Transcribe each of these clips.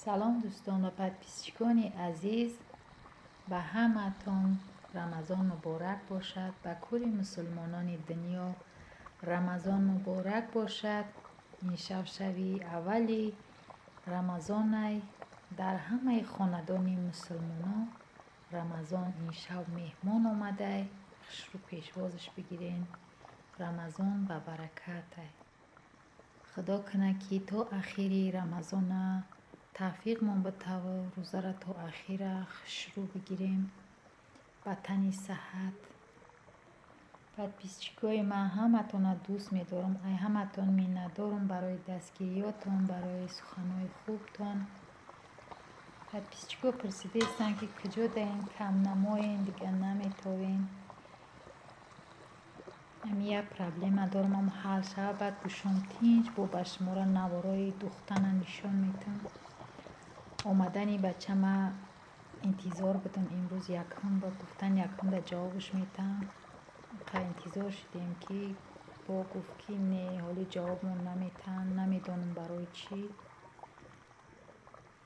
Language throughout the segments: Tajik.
Салом, дӯстон ва подписчикони азиз! Ба ҳамаатон Рамазон муборак бошад, ба кулли мусулмонони дунё Рамазон муборак бошад. Ин шаб шаби аввали Рамазонай. Дар ҳамаи хонадони мусулмонон Рамазон ин шаб меҳмон омадай. Хушрӯ пешвозаш бигирен. Рамазон ба баракатай. Худо кунад, ки то ахири Рамазона тавфиқмон битаву рӯзаро то ахира хушрӯ бигирем ба тани саҳат. Подписчикои ман, ҳаматонро дӯст медорам, ай ҳаматон миннатдорам барои дастгириётон, барои суханҳои хубтон. Подписчико пурсидаистанд, ки куҷо даем, камнамоем, дигар наметовем. Ами як проблема дорам, ам ҳал шава, баъд гӯшом тинҷ, бо ба шуморо наворои духтана нишон медиҳам. Омадани бачама интизор будам. Имрӯз якум ба гуфтан, якумда ҷавобаш медиҳам. Қа интизор шудем, ки бо гуфт, ки не, ҳоли ҷавобмон наметиҳанд. Намедонам, барои чӣ.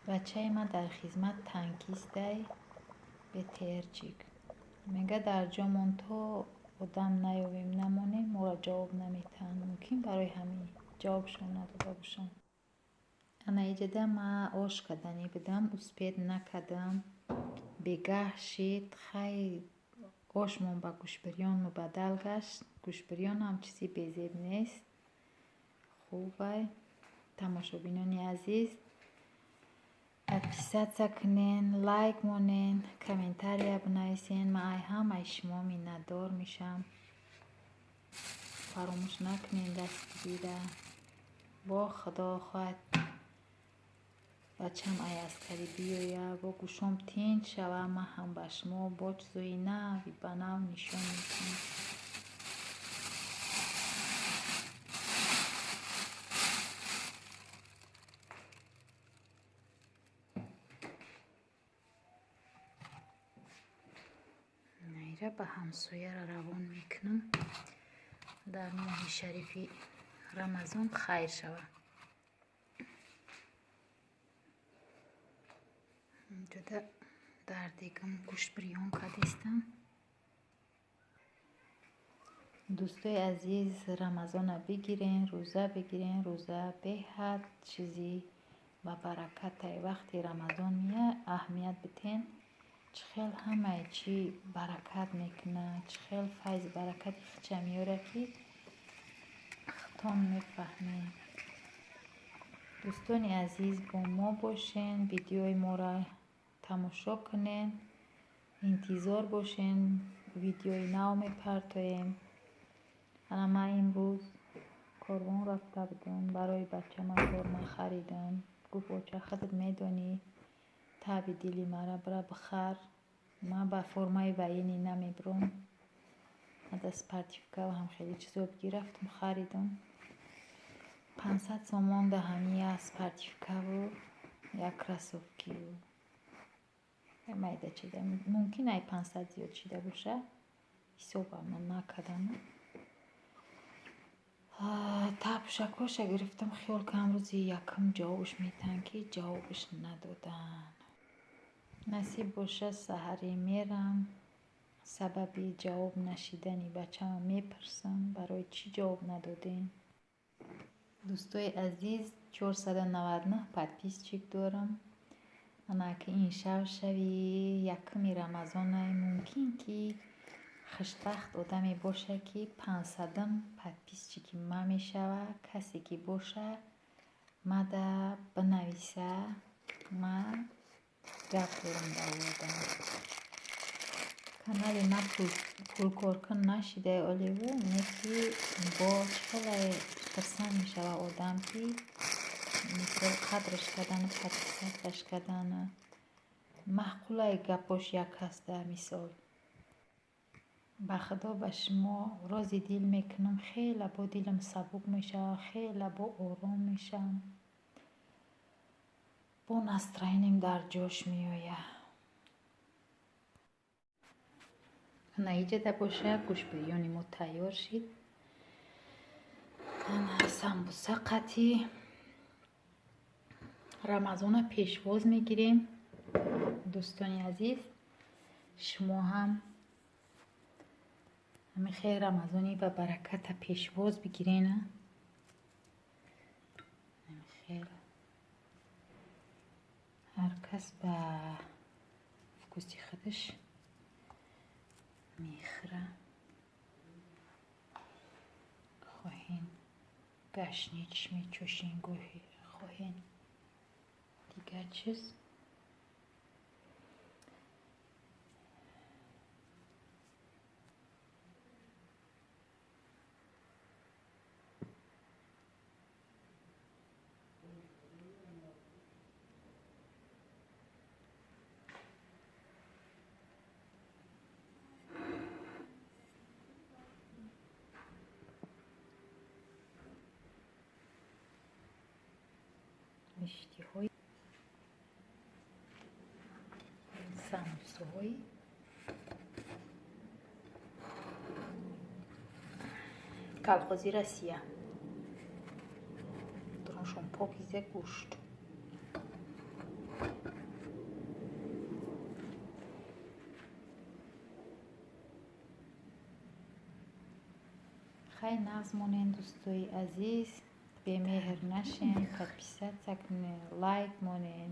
Бачаи ман дар хизмат танкистай, БТРчик. Мега, дар ҷомон то одам наёвем, намонем, моро ҷавоб наметиҳанд. Мумкин, барои ҳамин ҷавобшон надода бошанд. Ана иҷода ман ош карданӣ будам, успеть накардам, бегаҳ шид. Хай, ошмон ба гӯштбирён мубаддал гашт. Гӯштбирёнам чизи безеб нест, хубай. Тамошобинони азиз, подписаться кунен, лайк монен, комментария бинависен. Ман ай ҳамаи шумо миннатдор мешавам. Фаромӯш накунен дастгирира. Бо Худо хоҳад, бачам ай аскарӣ биёяд, бо гӯшом тинҷ шава, ман ҳам ба шумо бо чизои нави ба нав нишон медиҳам. Найра ба ҳамсояро равон мекунам. Дар моҳи шарифи Рамазон хайр шавад. Инҷода дар дегам гӯшт бирён кардистам. Дӯстои азиз, Рамазона бигирен, рӯза бигирен. Рӯза беҳад чизи ба баракатай. Вақти Рамазон меяд, аҳамият битен, чӣ хел ҳамаи чӣ баракат мекунад, чӣ хел файзи баракати худша меорад, ки худтон мефаҳмед. Дӯстони азиз, бо мо бошен, видеои моро тамошо кунен, интизор бошен, видеои нав мепартоем. Ана ман имрӯз Корвон рафта будам, барои бачама форма харидам. Гуфт: «Оча, худат медонӣ таби дили мара, бира бихар, ман ба формаи военный намебурам, ада спортивкаву ҳам хеле чизо бигир». Рафтам, харидам. 500 сомон да ҳамин як спортивкаву як кроссовкиву майда чида. Мумкин, ай 500 зиёд шида боша, ҳисобам накардам. Тапушакҳоша гирифтам. Хиёл кардам, рӯзи якум ҷавобаш медиҳанд, ки ҷавобаш надоданд. Насиб боша, саҳарӣ мерам, сабаби ҷавоб нашидани бачаам мепурсам, барои чӣ ҷавоб надодем. Дӯстои азиз, 499 подписчик дорам. Ана ки ин шаб шаби якуми Рамазонай, мумкин, ки хушбахт одаме бошад, ки 500-ум подписчики ман мешавад. Касе ки боша, мада бинависа, ман гап дорам дар одам. Канали ман пулкоркун нашидаи оливу не, ки бо чӣ хеле хурсанд мешавад одам, ки мисол қадраш кардану подписаться кардану маъқулаи гапош як ҳаста. Мисол, ба Худо, ба шумо рози дил мекунам, хеле бо дилам сабук мешавад, хеле бо ором мешавам, бо настроениям дар ҷош меояд. Ана иҷода боша, гӯштбирёни мо тайёр шид. Ана самбуса қатӣ. Рамазона пешвоз мегирем. Дӯстони азиз, шумо ҳам ҳамин хел Рамазони ба бараката пешвоз бигирена. Хел ҳар кас ба вкуси худаш мехӯра. Хоҳен гашнич мечошен, гоҳи хоҳен дигар чиз. Миштиҳои самбусаҳои колхози Россия. Дуруншон покиза гӯшт. Хай нағз монен, дӯстои азиз, бемеҳр нашен, подписаться кунен, лайк монен.